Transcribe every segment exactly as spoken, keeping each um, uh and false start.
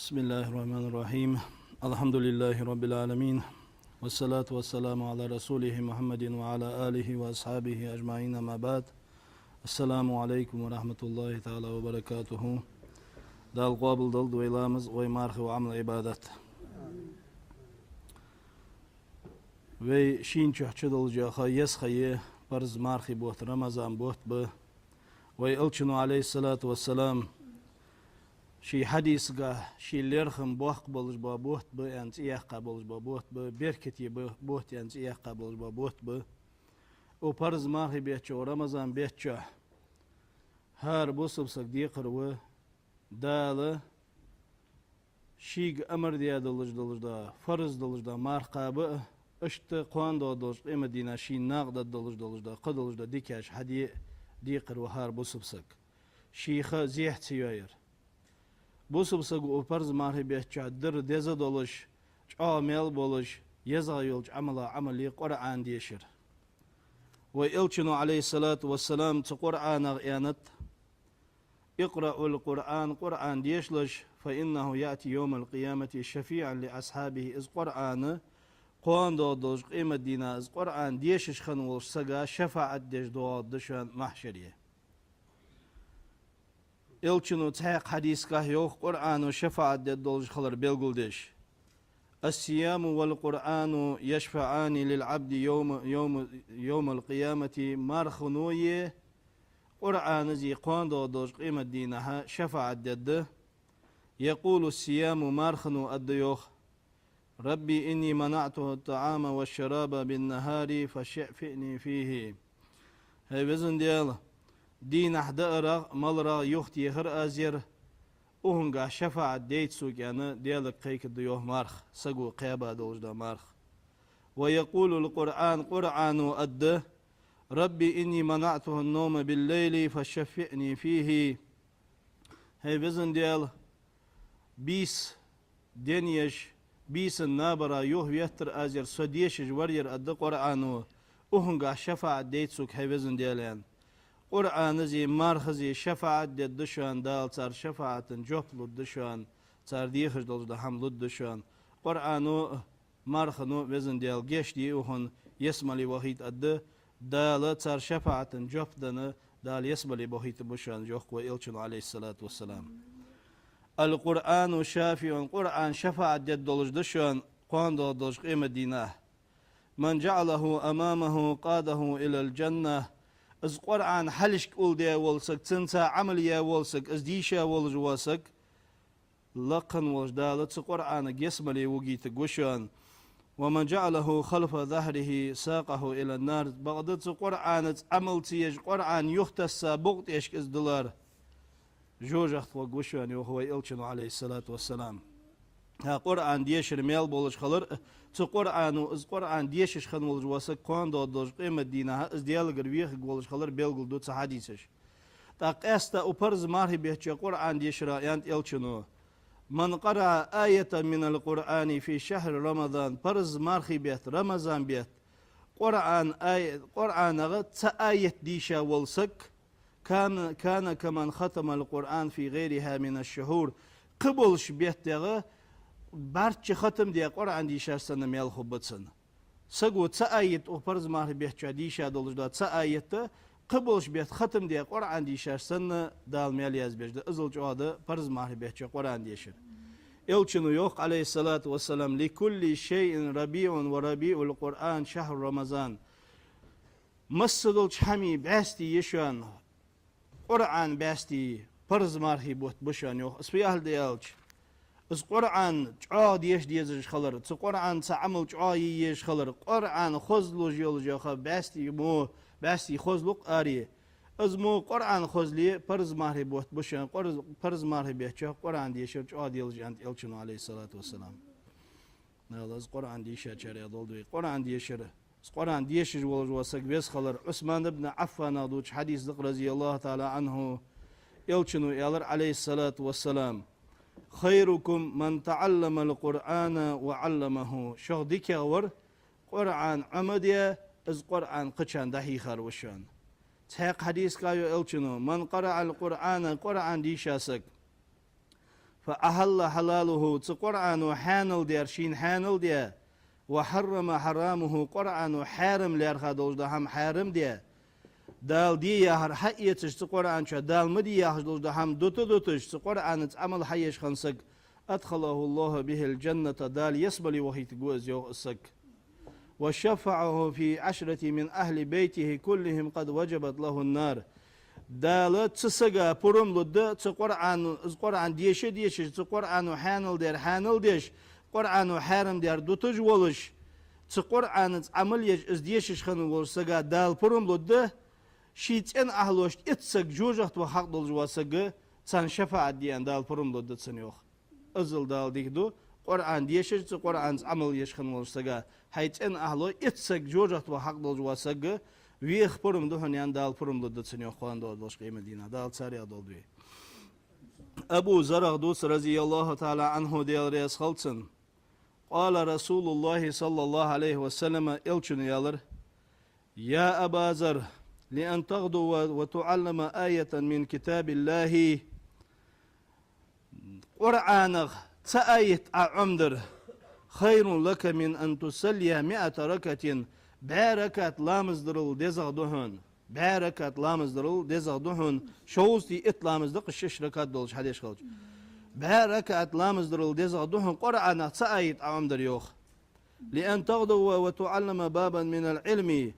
بسم الله الرحمن الرحيم. الحمد لله رب العالمين. والصلاة والسلام على رسوله محمد وعلى آله وأصحابه أجمعين، أما بعد. السلام عليكم ورحمة الله تعالى وبركاته. Дала къоабалдолда вай ламаз, вай мархий Ӏамал-Ӏибадат. Вай шийна чухь чудолча ха еза ха я, парз мархий бутт, Рамазан бутт ба. Вай Элчано, عليه الصلاة والسلام, ший хьадисагахь ший лерхӀам боккха болаш бола бутт ба аьнна цӀи яьккха болаш бола бутт ба, беркате ба-, бутт аьнна цӀи яьккха болаш бола бутт ба. Укх парз мархий бетта чу, Рамазан бетта чу хӀара бусалба саг декхар ва Дала шийга амар даь долаш, долаш да, фарз долаш да марха кхаба а, иштта кхоана доагӀа долаш къематдийнахьа шийна накъадаргдолаш, долаш да, кхыдолаш да дикаш хьаде а декхар ва хӀара бусалба саг, ший ха зехьа ца йоаяр. Бусалба саго укх парз мархий бетта чу дер деза долаш, чӀоагӀа маьл болаш, езагӀа йолча Ӏамалех Ӏамал я Къуръан дешар. Вай Элчано, عليه الصلاة والسلام, цу Къуръанах аьннад: اقرأوا القرآن, Къуръан дешалаш, فإنه يأتي يوم القيامة شفيعا لأصحابه. Из Къуръан кхоана доагӀа долаш къематдийнахьа из Къуръан дешаш хинна волча сага шафаӀат деш доагӀаргда шоана махьшаре. Элчано цхьаькха хьадисагахь йоах Къуръано шафаӀат дергдолаш хилар белгалдеш: الصيام والقرآن يشفعان للعبد يوم، يوم، يوم القيامة. Мархано е Къуръано е кхоана доагӀа долаш къематдийнахьа шафаӀат дергда. يقول الصيام, мархано аргда йоах: رب إني منعته الطعام والشراب بالنهار فشفعني فيه. ХӀай Веза Даьла, дийнахьа даарах, маларах юхатехар аз ер, укхангахь шафаӀат дайта сога аьнна, Даьлага кхайкаргда йоах марха, саго кхаьба долаш да марха. ويقول القرآن, Къуръано аргда: رب إني منعته النوم بالليل فشفعني فيه. ХӀай Веза Даьла, бийса денна еш, бийсан набара юхаветтар аз ер, со дешаш вар ер, аргда Къуръано, укхангахь шафаӀат дайта сога, хӀай Веза Даьла, аьнна. Къуръано е, мархо е шафаӀат дергда шоана, Дала цар шафаӀата жоп лургда шоана, цар дехаш долаш дола хӀама лургда шоана. Къуръано а, мархано а, Веза Даьла, гешт де укхунна, ялсмале вахийта, аргда. Дала цар шафаӀата жоп денна, Дала ялсмале бахийтаргба шоана, йоах вай Элчано, عليه الصلاة والسلام. القرآن شافع, Къуръан шафаӀат дергдолаш да шоана кхоана доагӀа долаш къематдийнахьа. من جعله أمامه قاده إلى الجنة. Из Къуръан хьалхашка улдаь вола саг, цунца Ӏамал яь вола саг, из дийша волаш вола саг, лакха волча Дала цу Къуръанага ялсмале вугийтаргва шоана. ومن جعله خلف ظهره ساقه إلى النار. Бакъда цу Къуръанаца Ӏамал ца еш, Къуръан юхатесса букъа тӀехьашка из диллар, жожагӀате вугаргва шоана, йоах вай Элчано, عليه الصلاة والسلام. ХӀа, Къуръан дешар маьл болаш хилар, цу Къуръано, из Къуръан дешаш хинна волаш вола саг кхоана доагӀа долаш къематдийнахьа из Даьлагара вехаргволаш хилар белгалду цу хьадисаша. ТӀаккха къаьстта укх парз мархий бетта чу Къуръан дешарах аьннад Элчано: من قرأ آية من القرآن في شهر رمضان, парз мархий бетта, Рамазан бетта, Къуръан ай-, Къуръанах цхьа аят дийша вола саг, كان، كان كمن ختم القرآن في غيرها من الشهور. Кхыболча беттагӀа бӀарчча хатам даь Къуръан дийшача санна маьл хургба цунна. Саго цхьа аят укх парз мархий бетта чу дийша долаш да, цхьа аят, кхыболча бетта хатам даь Къуръан дийшача санна Дала маьл язбеш да, иззал чӀоагӀа да парз мархий бетта чу Къуръан дешар. Элчано йоах, عليه الصلاة والسلام: لكل شيء ربيع وربيع القرآن شهر رمضان. Массадолча хӀаман бӀаьсти я шоана Къуръан бӀаьсти, парз мархий бутт ба шоана, йоах. Из фу яхилга да аьлча, из Къуръан чӀоагӀа деша дезаш хилар, цу Къуръанца Ӏамал чӀоагӀа е езаш хилар, Къуръан хозлуш йолаш йола ха бӀаьсти мо, бӀаьсти хозлу-кх аре. Из мо Къуръан хозле парз мархий бутт ба шоана, къур-, парз мархий бетта чу Къуръан дешар чӀоагӀа делаш, аьннад Элчано, عليه الصلاة والسلام. Дала из Къуръан дийшачарех долда вай. Къуръан дешар, из Къуръан дешаш волаш вола саг веза хилар, Ӏусман ибн Ӏаффанах дувцача хьадиса да-кх, رضي الله تعالى عنه, Элчано аьлар, عليه الصلاة والسلام: خيركم من تعلم القرآن وعلمه. Шух дикагӀвар Къуръан Ӏомадаь, из Къуръан кхычарна дӀахьийхар ва шоана. Цхьаькха хьадисагахь йоах Элчано: من قرأ القرآن, Къуръан дийша саг, فأحل حلاله, цу Къуръано хьанал даьр шийна хьанал даь, وحرم حرامه, Къуръано хьарам лаьрхӀа долаш дола хӀама хьарам даь. Дала де яхар хьаэцаш цу Къуръан чу, Дала ма де яхаш долаш дола хӀама дута-дуташ, цу Къуръанаца Ӏамал хьаеш хинна саг, أدخله الله به الجنة, Дала ялсмале вахийтаргва из, йоах, из саг. وشفعه في عشرة من أهل بيته كلهم قد وجبت له النار. Дала цу сага пурам лургда, цу Къуръан, из Къуръан деша дешаш, цу Къуръано хьанал даьр хьанал деш, Къуръано хьарам даьр дуташ волаш, цу Къуръанаца Ӏамал еш, из дешаш хинна волча сага Дала пурам лургда, ший цӀен ахьлошта итт саг жожагӀате ваха хьакъ долаш вола саг, царна шафаӀат де аьнна Дала пурам лургда цунна, йоах. Иззал Дала дика ду, Къуръан дешаш, цу Къуръанаца Ӏамал еш хинна волча сага, хьай цӀен ахьлой итт саг жожагӀате ваха хьакъ долаш вола саг, веха пурам да хьона аьнна Дала пурам лургда цунна, йоах, кхоана доагӀаш долча къематдийнахьа. Дала царех долда вай. Абу Зарра дувц, رضي الله تعالى عنه, Даьла раьза хилва цунна. قال رسول الله صلى الله عليه وسلم, Элчано аьлар: يا أبا ذر، لأن تغدو وتعلم آية من كتاب الله, Къуръанах цхьа аят Ӏа Ӏомадар, خير لك من أن تصلي مائة ركعة, бӀаь ракаӀат ламаз дарал дезагӀа да хьона. БӀаь ракаӀат ламаз дарал дезагӀа да хьона, шовзткъеи итт ламаз да-кх шишша ракаӀат долаш хьадеш хилча. БӀаь ракаӀат ламаз дарал дезагӀа да хьона Къуръанах цхьа аят Ӏа Ӏомадар, йоах. لأن تغدو وتعلم بابا من العلم,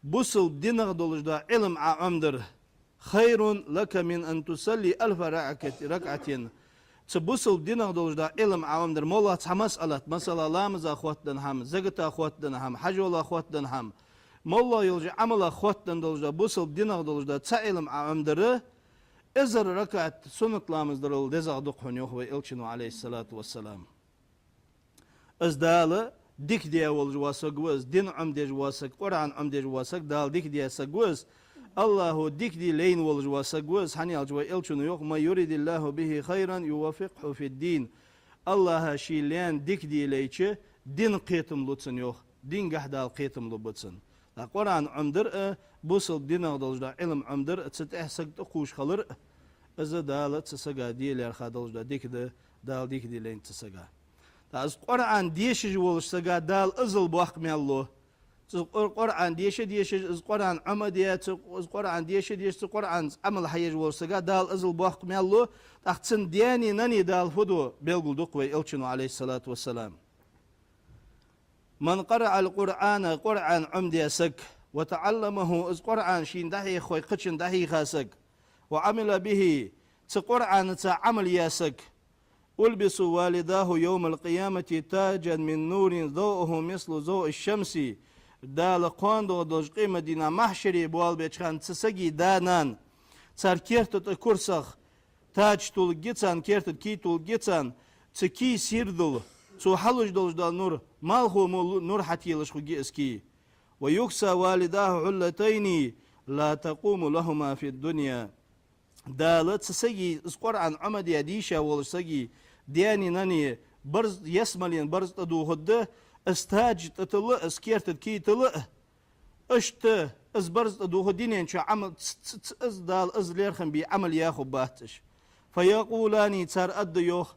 бусалба динах долаш дола Ӏилма Ӏа Ӏомадар, خير لك من أن تصلي ألف ركعة, ракаӀатин. Цу бусалба динах долаш дола Ӏилма Ӏа Ӏомадар, моллагӀа цхьа масъалат, масала, ламаза хоттаденна хӀама, заката хоттаденна хӀама, хьажола хоттаденна хӀама, моллагӀа йолча Ӏамала хоттаденна долаш дола, бусалба динах долаш дола цхьа Ӏилма Ӏа Ӏомадар, эзар ракаӀат суннат ламаз дарал дезагӀа да-кх хьона, йоах вай Элчано, عليه الصلاة والسلام. Из Дала дика даь волаш вола саг ва из, дин Ӏомадеш вола саг, Къуръан Ӏомадеш вола саг, Дала дика даь саг ва из. АллахӀо дика де лайна волаш вола саг ва из, хӀана аьлча вай Элчано йоах: من يرد الله به خيرا يفقهه في الدين. АллахӀа ший лаьна дика де лайча, дина кхетам лу цунна, йоах, дингахьа Дала кхетам лургба цунна. ТӀаккха Къуръан Ӏомадар а, бусалба динах долаш дола Ӏилма Ӏомадар а, цу тӀа саг тӀакхувш хилар а, из Дала цу сага де лаьрхӀа долаш дола дика да, Дала дика де лайнад цу сага. ТӀаккха из Къуръан дешаш волча сага Дала иззал боккха маьл лу. Цу Къур-, Къуръан деша дешаш, из Къуръан Ӏомадаь, цу, из Къуръан деша дешаш, цу Къуръанаца Ӏамал хьаеш волча сага Дала иззал боккха маьл лу, тӀаккха цун даьнеи наннеи Дала фу ду белгалдоаккх вай Элчано, عليه الصلاة والسلام. من قرأ القرآن, Къуръан Ӏомадаь саг, وتعلمه, из Къуръан шийна дӀахьехаш кхычунна дӀахьийха саг, وعمل به, цу Къуръанаца Ӏамал яь саг, ألبس والداه يوم القيامة تاجا من نور ضوءه مثل ضوء الشمس. Дала кхоана доагӀаш долча къематдийнахьа махьшаре боалабеча хана цу сага да-нана цар керта тӀа курсах тадж тулларгья царна, керта тӀа кий тулларгья царна, цу кий сийрдал, цо хьалуш долаш дола нур, малхо мо лу-, нур хьателаш хургья из кий. ويكسى والداه حلتين لا تقوم لهما في الدنيا. Дала цу сага, из Къуръан Ӏомадаь, деша волча сага даьнеи наннеи барз-, ялсмален барзкъа тӀадувхаргда, из тадж тӀатилла, из керта тӀа кий тилла, иштта из барзкъа тӀадувхаргда дунен чу Ӏамал, ц-, ц-, ц-, из Дала из лерхӀам бе Ӏамал яь хургбац уж. فيقولان, цар аргда, йоах: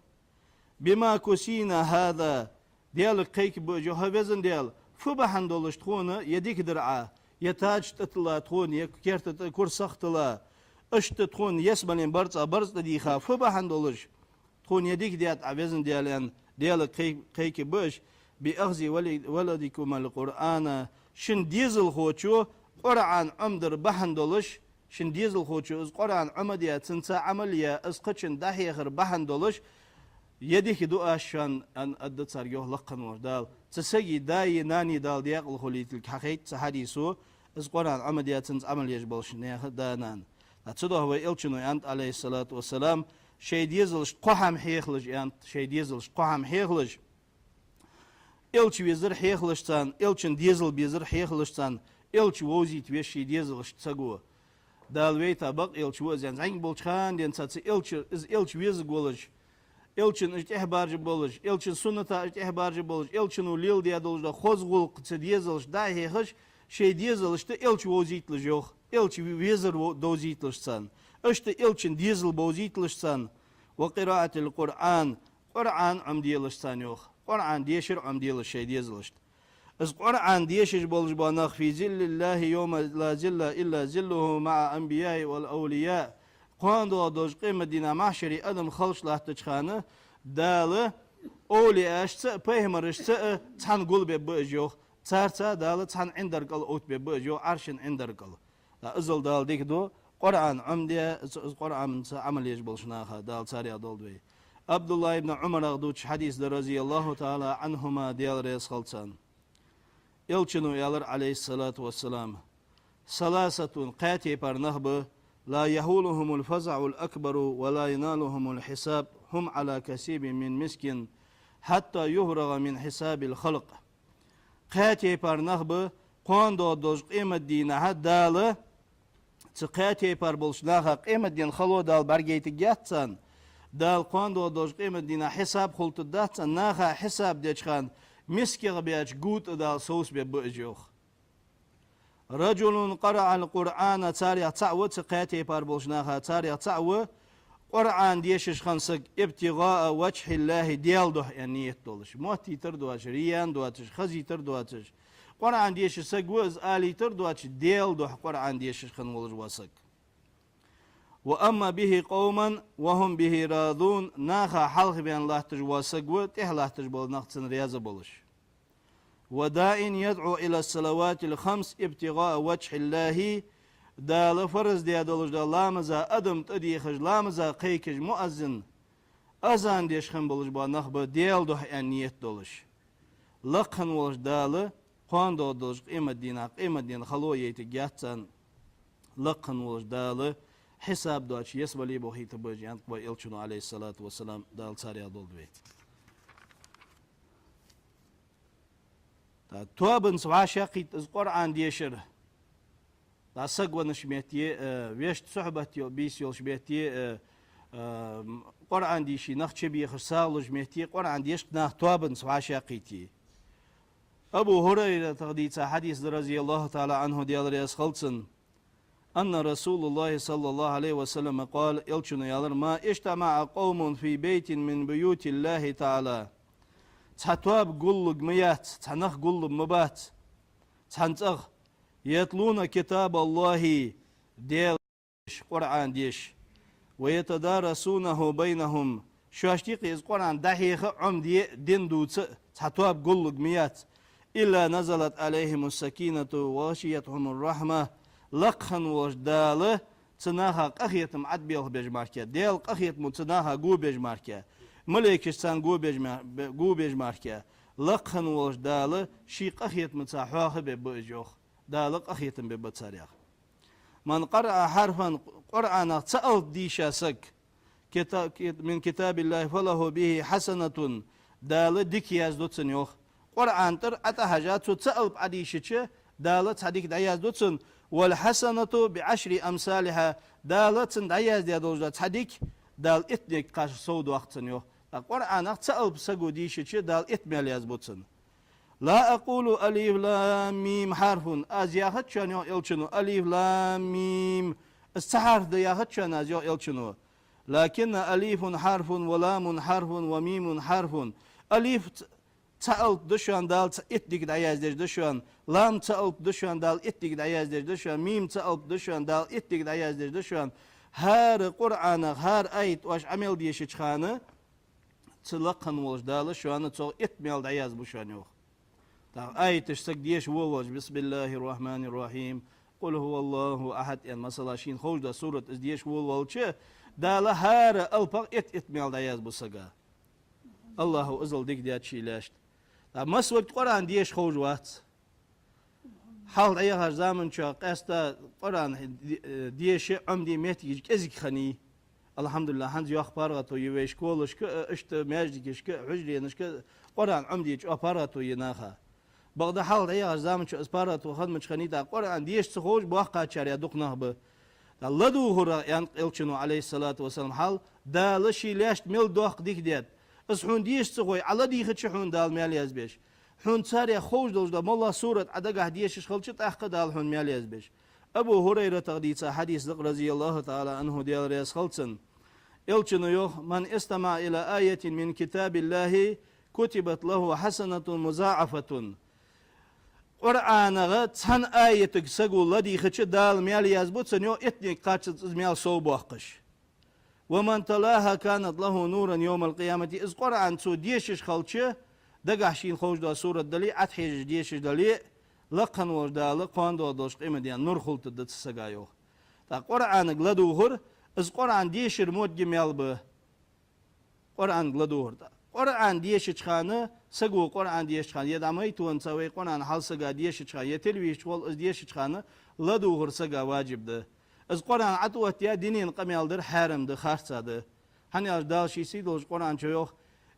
بما كسينا هذا؟ Даьлага кхайкабу уж, йоах: хӀай Веза Даьла, фу бахьан долаш тхона е дика дар Ӏа, е тадж тӀатилла тхона, е керта тӀа курсах тилла, иштта тхона ялсмален барзкъа, барзкъа тӀадийха, фу бахьан долаш тхона е дика даьд Ӏа, Веза Даьла, аьнна, Даьлага кхай-, кхайкабу уж: بأخذ ول-, ولدكما القرآن, шун дезалхочо Къуръан Ӏомадар бахьан долаш, шун дезалхочо из Къуръан Ӏомадаь, цунца Ӏамал яь, из кхычунна дӀахьехар бахьан долаш, е дика ду аз шоана, аьнна, аргда царга, йоах, лакха волча Дала. Цу сага даи нанеи Дала даькъала хилийтилга хьахайт цу хьадисо, из Къуръан Ӏомадаь, цунца Ӏамал еш болча наьха да-нана. ТӀаккха цудухьа вай Элчано аьннад, عليه الصلاة والسلام, шоай дезалашта кхо хӀама хьехалаш, аьннад, шоай дезалашта кхо хӀама хьехалаш. Элча везар хьехалаш царна, Элчан дезал безар хьехалаш царна, Элча вовзийта веза ший дезалашта саго. Дала вайта бакъ Элча ва из аьнна, зӀамига болча хана денз цу Элча, из Элча везаш волаш, Элчан уж тӀехьабаржа болаш, Элчан сунната уж тӀехьабаржа болаш, Элчано леладаь долаш дола хоза гӀулакх цу дезалашта дӀа а хьехаш, шоай дезалашта Элча вовзийталаш, йоах, Элча ве-, везар во-, довзийталаш царна. Иштта Элчан дезал бовзийталаш царна. وقراءة القرآن, Къуръан Ӏомаделаш царна, йоах. Къуръан дешар Ӏомаделаш шоай дезалашта. Из Къуръан дешаш болаш бола нах, في ظل الله يوم لا ظل إلا ظله مع الأنبياء والأولياء. Кхоана доагӀаш долча къематдийнахьа махьшаре адам халча латтача хана, Дала овлияашца а, пайхамарашца а цхьана гулбергба уж, йоах. Царца Дала цхьана Ӏиндар кӀал оттабергба уж, йоах, Ӏаршан Ӏиндар кӀал. ТӀаккха иззал Дала дика ду, Къуръан Ӏомаде, из, из Къуръанца Ӏамал еш болча наха Дала царех долда вай. Ӏабдуллахь ибн Ӏумарах дувцача хьадис да, رضي الله تعالى عنهما, Даьла раьза хилва царна. Элчано аьлар, عليه الصلاة والسلام: ثلاثة, кхаь тайпара нах ба, لا يهولهم الفزع الأكبر ولا ينالهم الحساب، هم على كثيب من مسك حتى يفرغ من حساب الخلق. Кхаь тайпара нах ба, кхоана доагӀаш долча къематдийнахьа Дала цу кхаь тайпара болча наха къематден хало Дала бӀаргаяйтаргьяц царна, Дала кхоана доагӀаш долча къематдийнахьа хьисаб хулийтаргдац царна, наха хьисаб деча хана мискех баьча гу тӀа Дала совцабергба уж, йоах. رجل قرأ القرآن, царех цаӀ ва, цу кхаь тайпара болча наха царех цаӀ ва, Къуръан дешаш хинна саг, ابتغاء وجه الله, Даьла духьа аьнна ният долаш. Моттийтар доацаш, риян доацаш, хазийтар доацаш. Къуръан дешаш саг ва из алийтар доацаш, Даьла духьа Къуръан дешаш хинна волаш вола саг. وأما به قوم وهم به راضون, наха хьалхаваьнна латташ вола саг ва, тӀехьа латташ бола нах цунна раьза болаш. وداع يدعو إلى الصلوات الخمس ابتغاء وجه الله, Дала фарз даь долаш дола ламаза адам тӀадехаш, ламаза кхайкаш муаззин азан деш хинна болаш бола нах ба, Даьла духьа аьнна ният долаш. Лакха хинна волаш Дала кхоана доагӀаш долча къематдийнахьа, къематден хало яйтаргьяц царна, лакха хинна волаш Дала хьисаб доацаш ялсмале бохийтаргба уж, аьннад вай Элчано, عليه الصلاة والسلام, Дала царех долда вай. ТӀаккха тоабанца вӀашагӀкхийтта из Къуръан дешар. ТӀаккха саг веннача метте, э, вешта сухьбат йо-, бийса йолча метте, э, э, Къуръан дийша нах чубехаш, сагӀа луш метте, Къуръан дешаргда нах тоабанца вӀашагӀкхийтте. Абу ХӀурайратах дийца хьадис да, رضي الله تعالى عنه, Даьла раьза хилва цунна. أن رسول الله صلى الله عليه وسلم قال, Элчано аьлар: ما اجتمع قوم في بيت من بيوت الله تعالى. Цхьа тоаба гуллург ма яц, цхьа нах гуллург ма бац цхьан цӀагӀа, يتلون كتاب الله, Даьла Къуръан деш, ويتدارسونه بينهم, шоашта юкъе из Къуръан дӀахьеха а, Ӏомаде а, дин дувца а цхьа тоаба гуллург ма яц, إلا نزلت عليهم السكينة وغشيتهم الرحمة, лакха хинна волаш Дала цу наха къахетам Ӏобелхабеш мара, Даьла къахетамо цу наха гобеш мара, малейкаш царна гобеш ма-, бе-, гобеш мара, лакха хинна волаш Дала ший къахетамца хьоахабергба уж, йоах. Дала къахетам бергба царех. من قرأ حرفا, Къуръанах цхьа алап дийша саг, كتا-, من كتاب الله فله به حسنة, Дала дика язду цунна, йоах. Къуръан тӀара ӀотӀахьежа, цо цхьа алап Ӏодийшача, Дала цхьа дика дӀаязду цунна. والحسنة بعشر أمثالها, Дала цунна дӀаяздаь долаш дола цхьа дика, Дала иттанега кхачар сов доаккх цунна, йоах. ТӀаккха Къуръанах цхьа алап саго дийшача, Дала итт маьл язбу цунна. لا أقول ألف لام ميم حرف. Аз яхац шоана, йоах Элчано, алиф, лам, мим. Из цхьа хьарф да яхац шоана аз, йоах Элчано. لكن ألف حرف ولام حرف وميم حرف. Алиф ц-, цхьа алап да шоана, Дала ц-, итт дика дӀаяздеш да шоана. Лам цхьа алап да шоана, Дала итт дика дӀаяздеш да шоана. Мим цхьа алап да шоана, Дала итт дика дӀаяздеш да шоана. ХӀара Къуръанах, хӀара аят оаш Ӏамал дешача хана, цу лакха хинна волаш Дала шоана цох итт маьл дӀаязбу шоана, йоах. ТӀаккха аяташ саг деша волавелча: بسم الله الرحمن الرحيم، قل هو الله أحد, аьнна, масала, шийна ховш дола сурат из деша волавелча, Дала хӀара алапах итт-итт маьл дӀаязбу сага. АллахӀа иззал дика даьд ший лаьшта. ТӀаккха массаварга Къуръан деша ховш вац. Хьалха дӀаяхача заман чухь къаьстта Къуръан де-, деша, Ӏомаде моттигаш кӀезига хиннай. АлхьамдулиллахӀ, хӀанз йоккха паргӀато я вай школашка а, иштта маьждигашка а, хьужаренашка а Къуръан Ӏомаде чӀоагӀа паргӀато я наха. Бакъда хьалха дӀаяхача заман чухь из паргӀато хинна ма ца хиннай, тӀаккха Къуръан деша ца ховш боккхагӀчарех дукха нах ба. ТӀаккха ладувгӀарах, аьннад Элчано, عليه الصلاة والسلام, хьал, Дала ший лаьшта мел доккха дика даьд. Из хьона деша ца хой, Ӏа ладийхача хьона Дала маьл язбеш. Хьона царех ховш долаш дола моллагӀа сурат Ӏа дагахьа дешаш хилча, тӀаккха Дала хьона маьл язбеш. Абу ХӀурайратах дийца хьадис да-кх, رضي الله تعالى عنه, Даьла раьза хилва цунна. Элчано йоах: «من استمع إلى آية من كتاب الله كتبت له حسنة مضاعفة». Къуръанах цхьан аятага саго ладийгӀача, Дала маьл язбу цунна, йоах, иттанега кхаччалца из маьл совбоаккхаш. «ومن تلاها كانت له نورا يوم القيامة». Из Къуръан цо дешаш хилча, дагахь шийна ховш дола сурат дале а, Ӏотхьежаш дешаш дале а, лакха волча Дала кхоана долаш къематдийнахьа нур хулийтаргда цу сага, йоах. ТӀаккха Къуръанага ладувгӀар, из Къуръан дешар мо дика маьл ба. Къуръанага ладувгӀар. Къуръан дешача хана, саго Къуръан дешача хана, е дӀа майтонца вай Къуръан хьал сага дешача хана, е телевизорчухь из дешача хана, ладувгӀар сага важиб да. Из Къуръан ӀотӀаоттаяь дунен къамаьл дар хьарам да, харц да. ХӀана аьлча Дала ший сий долча Къуръан чу йоах: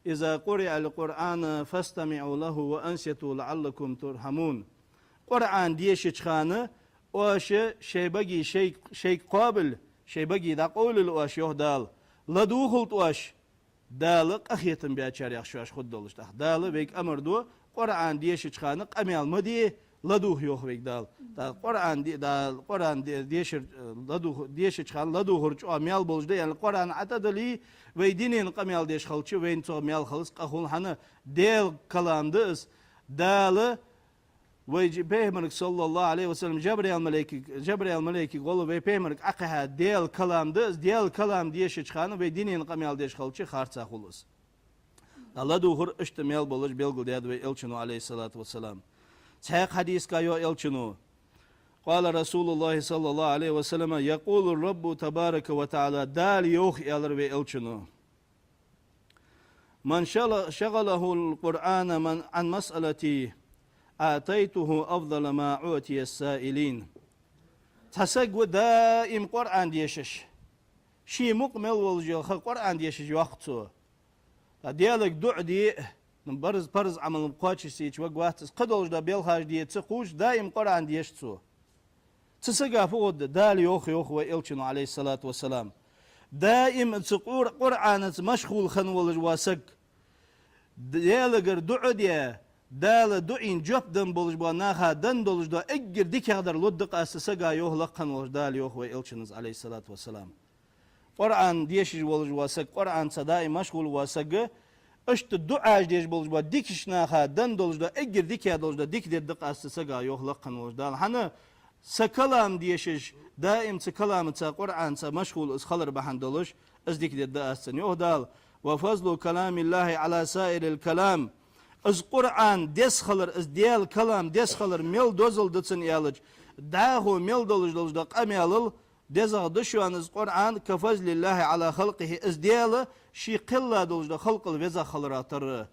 «إذا قرئ القرآن فاستمعوا له وأنصتوا لعلكم ترحمون». Къуръан дешача хана оаш шоай баге шоай, шоайга кхоабале, шоай баге дӀакъовлале оаш, йоах Дала, ладувгӀалда оаш, Дала къахетам баьчарех шоаш хургдолаш. ТӀаккха Дала вайга амар ду, Къуръан дешача хана къамаьл ма де, ладувгӀа, йоах вайга Дала. ТӀаккха Къуръан де-, Дала Къуръан де-, дешар, ладувгӀ-, дешача хана ладувгӀар чӀоагӀа маьл болаш да, яӀни Къуръан ӀотӀадале, вай дунен къамаьл деш хилча, вайна цох маьл хилац, къа хул, хӀана, Даьла калам да из. Дала вай жи-, Пайхамарга, صلى الله عليه وسلم, Жабраил малайкага, Жабраил малайкага гӀолла вай Пайхамарга Ӏокхихьа Даьла калам да из, Даьла калам дешача хана вай дунен къамаьл деш хилча, харц хул из. ТӀаккха ладувгӀар иштта маьл болаш белгалдаьд вай Элчано, عليه الصلاة والسلام. Цхьаькха хьадисага йоах Элчано: «قال رسول الله صلى الله عليه وسلم: يقول الرب تبارك وتعالى», Дала йоах, аьлар вай Элчано: «من شغل-، شغله القرآن من-، عن مسألتي أعطيته أفضل ما أعطي السائلين». Цхьа саг ва даим Къуръан дешаш. Ший мукъа мел волаш йола ха Къуръан дешаш йоаккх цо. ТӀаккха Даьлага дуӀа де а, ну, парз, парз Ӏамал кхоачашъеш варгвац из, кхыдолаш дола белхаш де а ца кхувш, даим Къуръан деша цо. Цу сага фу хургда? Дала йоах, йоах вай Элчано, عليه الصلاة والسلام. Даим цу Къур-, Къуръанаца машгӀул хинна волаш вола саг, Даьлагара дуӀа де, Дала дуӀайна жоп денна болаш бола наха денна долаш дола эггара дикагӀдар лургда-кх аз цу сага, йоах лакха волча Дала, йоах вай Элчано, عليه الصلاة والسلام. Къуръан дешаш волаш вола саг, Къуръанаца даим машгӀул вола саг, иштта дуӀаш деш болаш бола дикача наха денна долаш дола, эггара дика долаш дола дика дергда-кх аз цу сага, йоах лакха волча Дала. ХӀана, са калам дешаш, даим цу каламаца, Къуръанаца машгӀул из хилар бахьан долаш, из дика дергда аз цунна, йоах Дала. «وفضل كلام الله على سائر الكلام». Из Къуръан деза хилар, из Даьла калам деза хилар мел дозал да цун аьлча, дӀахо мел долаш долаш дола къамаьлал дезагӀа да шоана из Къуръан, «كفضل الله على خلقه», из Даьла ший кхелла долаш дола халкъал везагӀа хилара тарра.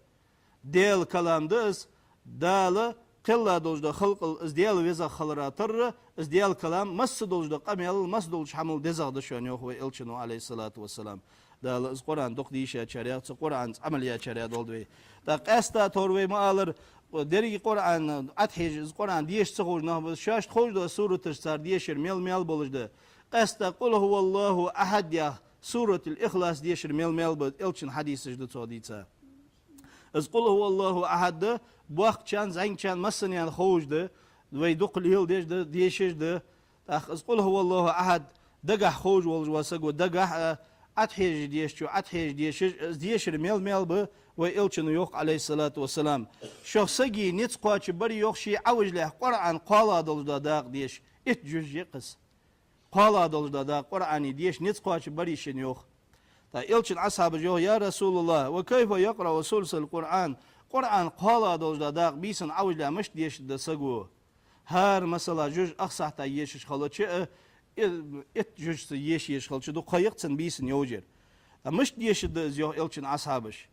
Даьла калам да из, Дала кхелла долаш дола халкъал из Даьла везагӀа хилара тарра, из Даьла калам масса долаш дола къамаьлал, масса долча хӀамал дезагӀа да шоана, йоах вай Элчано, عليه الصلاة والسلام. Дала из Къуръан дукха дийшачарех, цу Къуръанаца Ӏамал ечарех долда вай. ТӀаккха къаьстта тховра вай ма аллара, деррига Къуръан ӀотӀахьежа, из Къуръан деша ца ховш нах ба, шоашта ховш дола сураташ цар дешар мел-мел болаш да. Къаьстта «قل هو الله أحد» яха «سورة الإخلاص» дешар мел-мел ба, Элчан хьадисаш да цох дийца. Из «قل هو الله أحد» боккхачарна, зӀамигачарна, массанена ховш да, вай дукха леладеш да, дешаш да. ТӀаккха из «قل هو الله أحد» дагахь ховш волаш вола саго дагахь а, ӀотӀахьежа дешачо ӀотӀахьежа дешаш, из дешар мел-мел ба, вай Элчано йоах, عليه الصلاة والسلام: «Шох сага низ кхоачаргбар, йоах, ше Ӏовижалехь Къуръан кхоалагӀа долаш дола дакъа деша». Итт жуз я-кх из. КхоалагӀа долаш дола дакъа Къуръана деша низ кхоачаргбар шийна, йоах. ТӀаккха Элчан асхьабаша йоах: «يا رسول الله، وكيف يقرأ ثلث القرآن؟» Къуръан кхоалагӀа долаш дола дакъа бийсан Ӏовижалехь мишта дешаргда саго? ХӀара, масала, жуз ах сахьата ешаш хилча а, и-, итт жуз ца еш еш хилча, дукха ха я-кх цун бийсан йовжар. ТӀаккха мишта дешаргда из, йоах Элчан асхьабаша.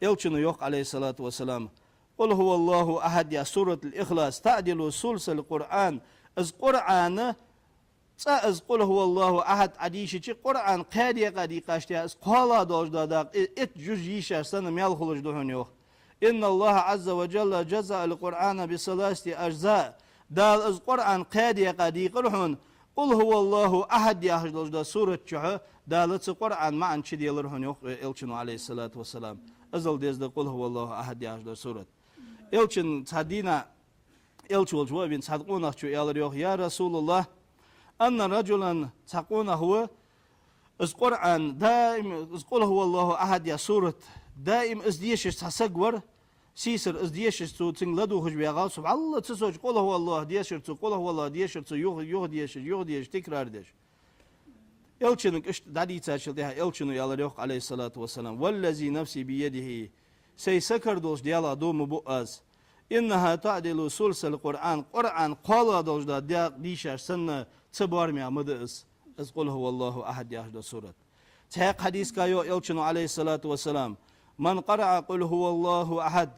Элчано йоах, عليه الصلاة والسلام: «قل هو الله أحد» яха «سورة الإخلاص» تعدل ثلث القرآن. Из Къуръан, цкъа из «قل هو الله أحد» Ӏодийшача, Къуръан кхаь декъа дийкъача, из кхоалагӀа долаш дола дакъа, и-, итт жуз йийшача санна маьл хулаш да хьона, йоах. «إن الله عز وجل جزأ القرآن بثلاثة أجزاء». Дала из Къуръан кхаь декъа дийкъар хьона, «قل هو الله أحد» яхаш долаш дола сурат чухь Дала цу Къуръана маӀан чуделар хьона, йоах Элчано, عليه الصلاة والسلام. Иззал деза да «قل هو الله أحد» яхаш дола сурат. Элчан цхьан дийнахьа, Элча волча воавенна цхьан къонахчо аьлар, йоах: «يا رسول الله، أن رجلا», цхьа къонах ва, Из Къуръан даим, из «Къул хӀуваллахӀу ахьад» яха сурат даим из дешаш цхьа саг вар, сийсара из дешаш цо цунга ладувгӀаш вагӀа, субхьаналлахӀ, цу соча «Къул хӀуваллахӀу» дешар цо, «Къул хӀуваллахӀу» дешар цо, юха, юха дешаш, юха дешаш, тикрар деш. Элчанга иштта дӀадийцачул тӀехьагӀа Элчано аьлар йоах, Ӏалайхи ссалату вассалам: «والذي نفسي بيده», сай са кара долча Даьлах дув ма буъ аз, «إنها تعدل ثلث القرآن», Къуръан кхоалагӀа долаш дола дакъа дийшача санна цу боарам ма да из, из «Къул хӀуваллахӀу ахьад» яхаш дола сурат. Цхьаькха хьадиса тӀа йоах Элчано, Ӏалайхи ссалату вассалам: «من قرأ قل هو الله أحد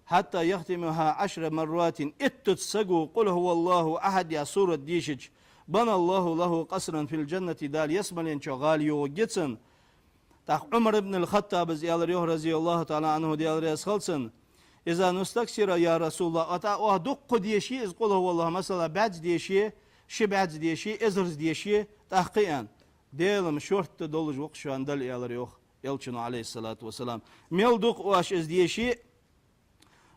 حتى يختمها عشر مرات», иттаза саго «Къул хӀуваллахӀу ахьад» яха сурат дийшача, «بنى الله له قصرا في الجنة», Дала ялсмален чу гӀала йоагӀаргья цунна. ТӀаккха Ӏумар ибн аль-ХаттӀаба аьлар йоах, разияллахӀу таӀала Ӏанху, Даьла раьза хилва цунна: «إذا نستكثر يا رسول الله», атӀа оаха дукха деший из «Къул хӀуваллахӀу», масала, бӀаьзза деший, ши бӀаьзза деший, эзарза деший, тӀаккха аьнна. Дела-м шортта долаш ва-кх шоана Дала, аьлар йоах Элчано, Ӏалайхи ссалату вассалам. Мел дукха оаш из деший,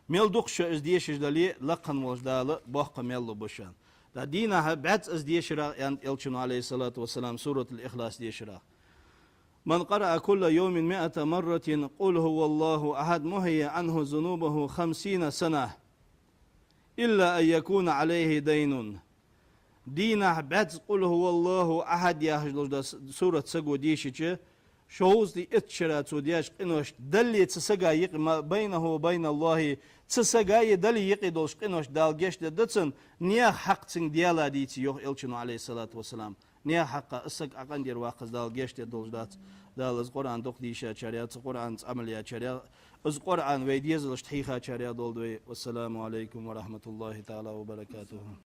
мел дукха шо из дешаш дале, лакха волча Дала боккха маьл лу ба шоана. ТӀаккха дийнахьа бӀаьзза из дешарах, аьннад Элчано, Ӏалайхи ссалату вассалам, Суратуль-Ихлас дешарах: «من قرأ كل يوم مائة مرة قل هو الله أحد محي عنه ذنوبه خمسين سنة إلا أن يكون عليه دين». Дийнахьа бӀаьзза «Къул хӀуваллахӀу ахьад» яхаш долаш дола с-, сурат саго дийшача, шовзткъеи итт шера цо деш къинош Даллеи цу сага юкъе, ما بينه وبين الله, цу сагаи Даллеи юкъе долаш къинош Дала гешт дергда цунна, наьха хьакъ цунга Даьла дийца, йоах Элчано, Ӏалайхи ссалату вассалам. Наьха хьакъа из саг Ӏокъаьнара ваккха, из Дала гешт дергдолаш дац. Дала из Къуръан дукха дийшачарех, цу Къуръанца Ӏамал ечарех, из Къуръан вай дезалашта хьийхачарех долда вай. والسلام عليكم ورحمة الله تعالى وبركاته.